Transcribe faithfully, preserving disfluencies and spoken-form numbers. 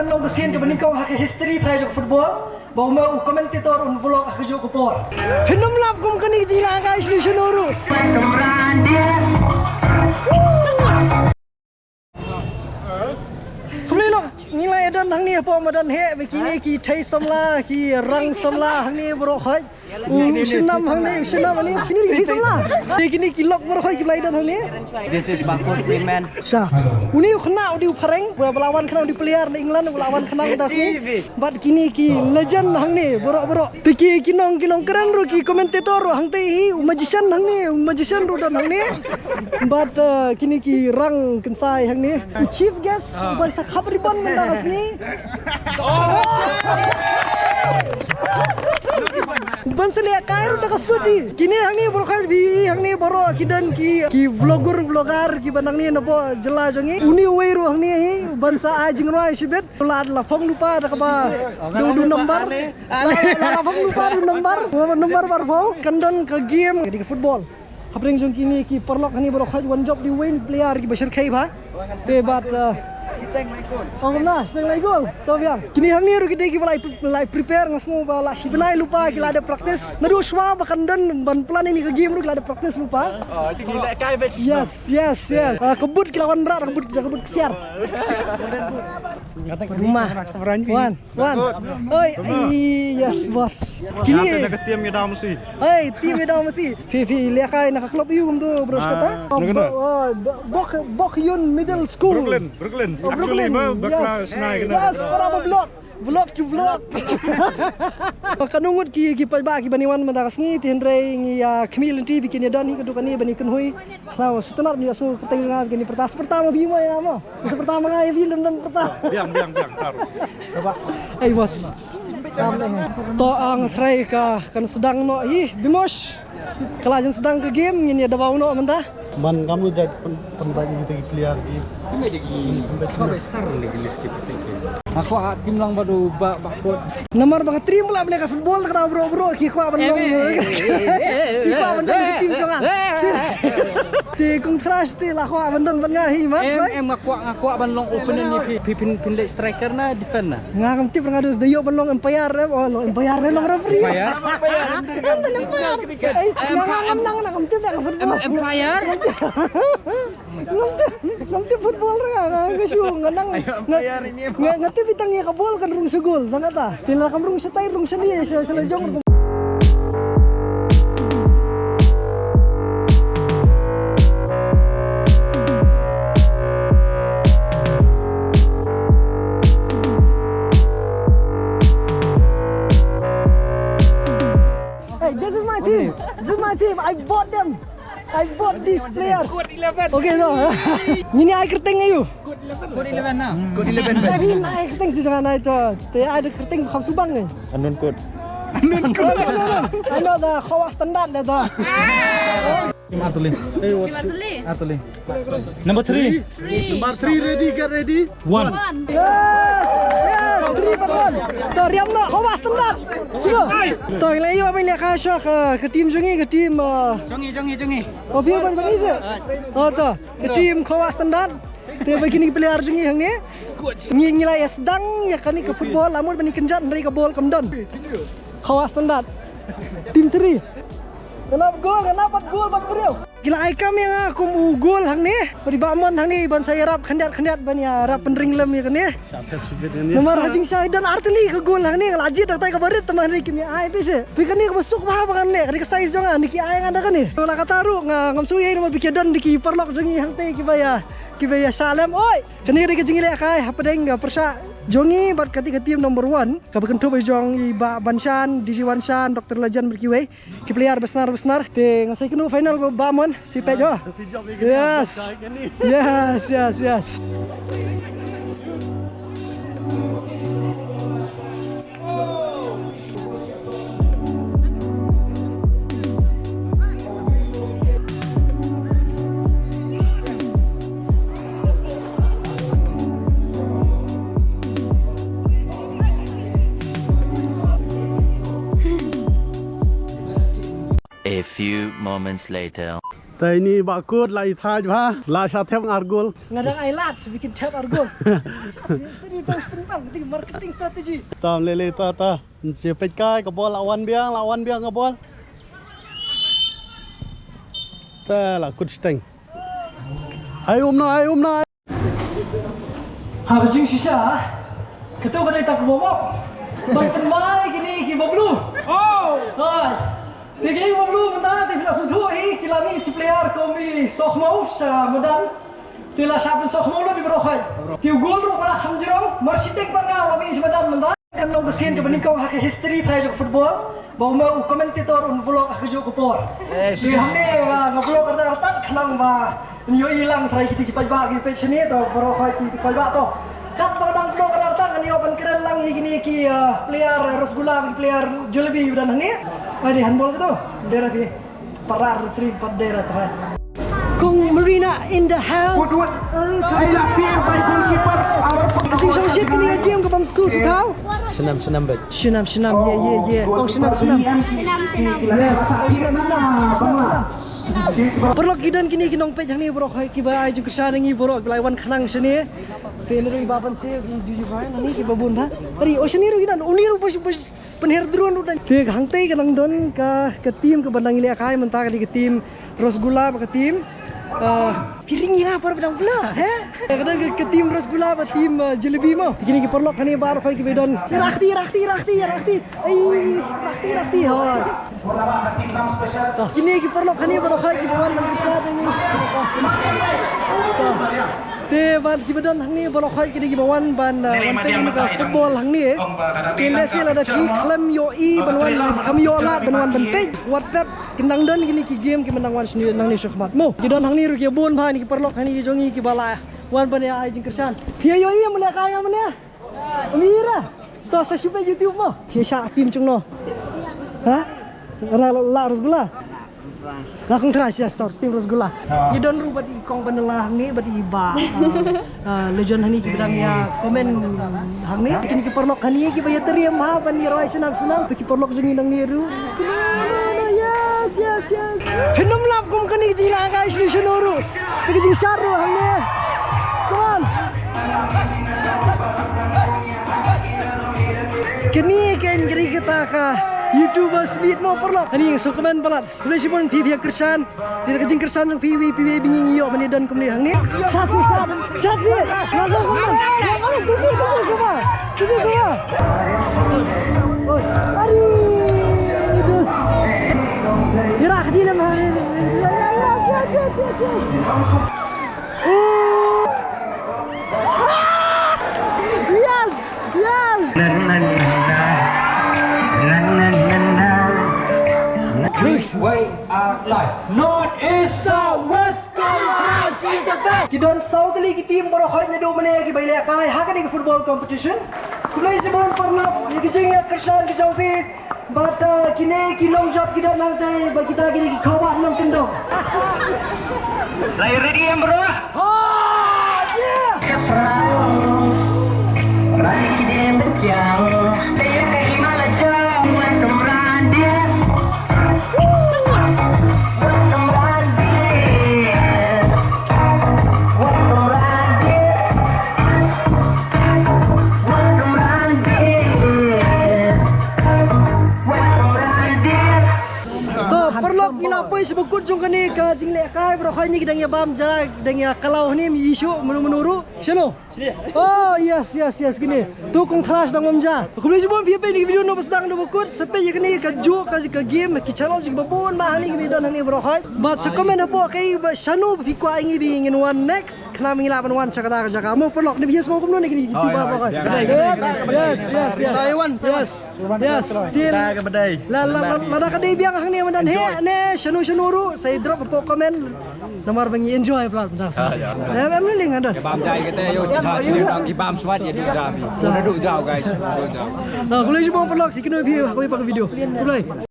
Nong ka sien kaba nyngkong ha ka history phai jong football ba u ma u commentator un vlog ha ka juh ka por. Phin ym lap kum kane ka jingïalehkai shisha ruh. Khublei lok, ngi la ïadon hangne hapoh madan heh, ba kine ki thei samla, ki rang samla hangne baroh khoit. U shnam hangne, u shnam hangne. Kine ki thei samla. Kine ki lok baroh khoit ki la ïadon hangne. This is Bakut Freeman. Ta. Une u khynnah u dei u phareng, ba la wan khynnah u dei u player na England, u la wan khynnah u da sngi. Bad kine ki legend hangne, baroh baroh. Te ki, ki nong, ki nongkren ruh, ki commentator ruh, hangtei hi, u magician hangne, u magician ruh don hangne. Bad, uh, kine ki rang kynsai hangne. U chief guest, u ban sa khap ribbon mynta ka sngi. U ban sa lehkai ruh da ka suit hi. Kine hangne baroh khat phi, hangne baroh ki don ki, ki vlogger, vlogger, ki ban hangne napoh jylla jong ngi. Une uwei ruh hangne hi, u ban sa ai jingrwai shibit. La, la phong lypa da kaba du, du number. La, la, la phong lypa du number. Number bar phong. Kan don ka game, ka dei ka football. Hapdeng jong kine ki paralok hangne baroh khoit, wan jop dei uwei na ki player kiba shyrkhei bha. Te bad, uh, ong kumno, shiteng lai gol. To biang. Kine hangne ruh ki dei kiba la, la prepare, nga sngew ba la shi bnai lypa ki la dep practice. Naduh shuwa ba kan don ban plan ïa kane ka game ruh ki la dep practice lypa. Yes, yes, yes. Uh, ka boot ki la wanrah, ka boot, ka boot ksiar. Kumno? Wan, wan. Oi, ai, yes, boss. Kine. Ïa, na ka team ïa daw masi. Oi, team ïa daw masi. Phi, phi lehkai na ka club ïa u kumto, bro, kata. Ah, na kata. Oh, Bok, Bok Hyun Middle School. Brooklyn, Brooklyn. Oh, actually, Brooklyn. Ma, bakla, yes. Snai kata. Yes, para ba vlog. Vlog to vlog. Katno ngut ki, ki paidbah kiban ïawan mynta ka sngi, te hynrei ngi ïa khmih lynti ba kin ïadon hi, ka dei kane ban ïakynhoi. Khlaw, sngewtynnat ïa, sngew kyrteng nga ba kin ïa pyrta. Sa pyrta ma phi mo ïa mo. Sa pyrta ma nga ïa phi lem don pyrta. Biang, biang, biang, tar. Ei, boss. To, ah, nga threi ka, kan sdang noh hi, Bimos. Ka la jan sdang ka game, ngin ïa dawa noh mynta. Man, kam lu jait pyn, pynbait ïa kita ki player ki. Nga kwah team lang ba du ba, ba kot. Namar ba nga trim la bne ka football, ka da bro, bro, ki kwah ban long. Ki kwah ban long ka team jong nga. Te kong Thrash te la kwah ban don bad nga hi, mat. Em, em, nga kwah, nga kwah ban long opener ïa phi, phi phin, phin leh striker ne defend ne? Nga kam tip, nga dus da ïoh ban long umpire, em, oh, long umpire ne, long referee. Umpire? Em, nga ngam nang, nga kam tip, nga kam tip. Em, umpire? Ngam tip, ngam tip football nga, nga shu, nga nang, nga, nga tip tang ïa ka ball kan rung sha goal, tang kata. Te la kam rung shatai, rung shane, sha, sha la jong. Hey, this is my team. This is my team. I bought them. I bought these players. Code eleven. Okay, no. Ngin ai kyrteng aïu? Code eleven na. Code eleven. Ai, ngin ai kyrteng shisha na ito. Te ai kyrteng kham subang ni. Unknown code. Unknown code. Ano da, khawa standard le da. Team Atuli. Team Atuli. Atuli. Number three. Three. Number three, ready, get ready. One. One. Yes! Yes! Three for one. To, riam noh. Khawa standard. Sure. To, ngi la ïoh ban lehkai shuwa ka, ka team jong ngi, ka team, uh, jong ngi, jong ngi, jong ngi. Oh, phi ban ban ise. Oh, to. Ka team Khawa standard. Te ba kine ki player jong ngi hangne. Ngi, ngi la ïa sdang ïa kane ka football, la mut ban ïa kynjat hynrei ka ball kam don. Khawa standard. Team three. Nga nap goal, nga nap pat goal bad briew. Ki la ai kam ïa nga kum u goal hangne. Ba dei Bah Mon hangne ban sa ïarap khyndiat khyndiat ban ïarap pynring lem ïa kane. Namar ha jingshai don artylli ka goal hangne, nga la jied da katai kaba rit, tangba hangne kim ïa ai phi seh. Phi kane kaba suk bha ba ngan leh, kane ka size jong nga, ngi ki ai nga da kane. Nga la kata ruh nga ngam sngewthuh namar ba ki don da ki paralok jong ngi hangtei kiba ïa, kiba ïa shah lem. Oi, kane ka dei ka jingïalehkai hapdeng ka pyrshah jong ngi bad kata ka team number one. Kaba kynthup ïa jong i Bah Banshan, D J Wanshan, Doctor Lajan bad kiwei. Ki player ba snar ba snar. Te nga sa ïakynduh final ba, Bah Mon, sa peit ïa. Yes. Yes, yes, yes. A few moments later. Te ini ba kut la i thaj bha, la sha thep ar gol. Nga dang ai lad, bikin thep ar gol. Tadi tang tentang, tadi marketing strategy. Tam lele ta ta. Nche peit kai ka bol la wan biang, la wan biang ka bol. Te la kut steng. Ai um na, ai um na. Ha ba jing shisha. Katu ka dei ta ka bom. Ban pynmai kini ki bablu. Oh. Hai. Te kini ki bablu mynta te phi la sngewthuh hi ki la mih ki player kum i Sohmo sha madan. Te la shah pynsohmo lut i baroh khoit. Te u gol ruh ba la kham jrong, mar shi dek ba nga la mih sha madan mynta. Kan long ka sien kaba nyngkong ha ka history trai jong football ba u ma u commentator un vlog ha ka juh ka por. Te hangne ba nga vlog artat artat khnang ba ngi ïohi lang trai kiti ki paidbah ki peit shane to baroh khoit ki paidbah to. Katba dang vlog artat artat ngan ïoh ban kren lang ïa kine ki, ah, player, ah, rasgulla, ki player jalebi ba don hangne. Ai dei handball ka to. Dei ra ki. Parar referee pat dei ra trai. Kong Marina in the house. Good, good. Ai la save by goalkeeper. Our Ka jingshongshit kane ka game ka bam stu su thaw. Shnam shnam bad. Shnam shnam ye ye ye. Oh shnam shnam. Yes. Oh shnam shnam. Shnam shnam. Paralok ki don kine ki nongpeit hangne baroh hai kiba ai jingkyrshan ïa ngi baroh kiba la wan khnang shane. Te ngi ruh i ba ban se ki ju ju bai hangne kiba bun ba. Ari oh shane ruh ki don. Uni ruh ba ba Pynher drone ruh dan. Te hangtei ka nang don ka, ka team kaba nang ïalehkai mynta ka dei ka team Rasgulla bad ka team, ah, Piring ïa por ba dang pula, he? Ka don ka, ka team Rasgulla bad team, ah, Jalebi mo. Kine ki paralok kane baroh khoit kiba don. Ïa rakti, ïa rakti, ïa rakti, ïa rakti. Ai, ïa rakti, ïa rakti. Ha. Kine ki paralok kane baroh khoit kiba wan ban kyrshan ïa ngi. Te bad kiba don hangne baroh khoit kine kiba wan ban, uh, wan peit ïa ka football hangne. Te lehse lada ki khlem ïohi ban wan, khlem ïoh lad ban wan ban peit, wat pep kin nang don kine ki game kiba nang wan nangne shakhmat mo. Ki don hangne ruh ki bun bha kine ki paralok hangne ki jong ngi kiba la wan ban ïa ai jingkyrshan. Phi ïohi ïa mane ka ïa mane. Mira. To sa shu peit YouTube mo. Phi shah team jong no. Ha? La, la, la Rasgulla. La Kong Thras, yes, to team Rasgulla. Ngi don ruh bad i Kong Vanilla hangne bad i Bah, ah, ah, Legion hangne kiba dang ïa comment hangne. Kine ki paralok hangne kiba ïatrei ha ban ïa rwai shnam shnam. Ki paralok jong ngi nangne ruh. Yes, yes, yes. Phin ym lap kum kane ka jingïalehkai shano shano ruh. Ka jingshad ruh hangne. Come on. Kane ka dei kata ka YouTubers meet mo paralok. Hangne sngewkmen palat. Khublei shibun phi phi ïa kyrshan. Dei ka jingkyrshan jong phi wei phi wei ba ngi ïoh ban ïa don kumne hangne. Shat shi shat. Shat shi. Nga go go man. Nga go tu shi tu shi sama. Tu shi sama. Oi. Ari. Dus. Ira khdi lem hangne. Yes, yes, yes, yes, yes. Oh. Ah! Yes! Yes! We are live. North East South West Conference is the best. Ki don saw tylli ki team baroh khoit naduh mynne kiba ïalehkai ha kane ka football competition. Khublei shibun paralok ïa ki jingïakyrshan ki jong phi. Bad, uh, kine ki long jop ki don hangtei, bad kita kine ki khawat nongkyndong. Are you ready, em bro? Oh, yeah! To, paralok ngi la poi sha ba kut jong kane ka jinglehkai, baroh khoit ngi ki dang ïa bam ja, dang ïa kalaw hangne, ym issue mano mano ruh. Shano? Oh, yes, yes, yes, kine. To Kong Thras dang bam ja. Khublei shibun phi ïa peit ïa ki video na ba sdang na ba kut, sa peit ïa kane kajuh ka, ka game, ki channel jong ngi ba bun bha hangne kiba don hangne baroh khoit. Bad sa comment hapoh kaei ba shano ba phi kwah ïa ngi ba ngin wan next. Khnang ba ngin lah ban wan sha kata ka jaka. Mo paralok, ne phi sngew kumno ne kine ki team ba ba. Yes, yes, yes. Yes. Yes. Still. La, la, la, lada ka dei biang hangne mynta ne, ne shano shano ruh, sa ïa drop hapoh comment. Namar ba ngi enjoy palat mynta. Em, em, lei nga don. Bam jai kata ïa u, ki bam swat ïa u jam. Dur jam guys. Dur jam. Khublei shibun paralok, sa ïakynduh ïa phi ha kawei pat ka video. Khublei.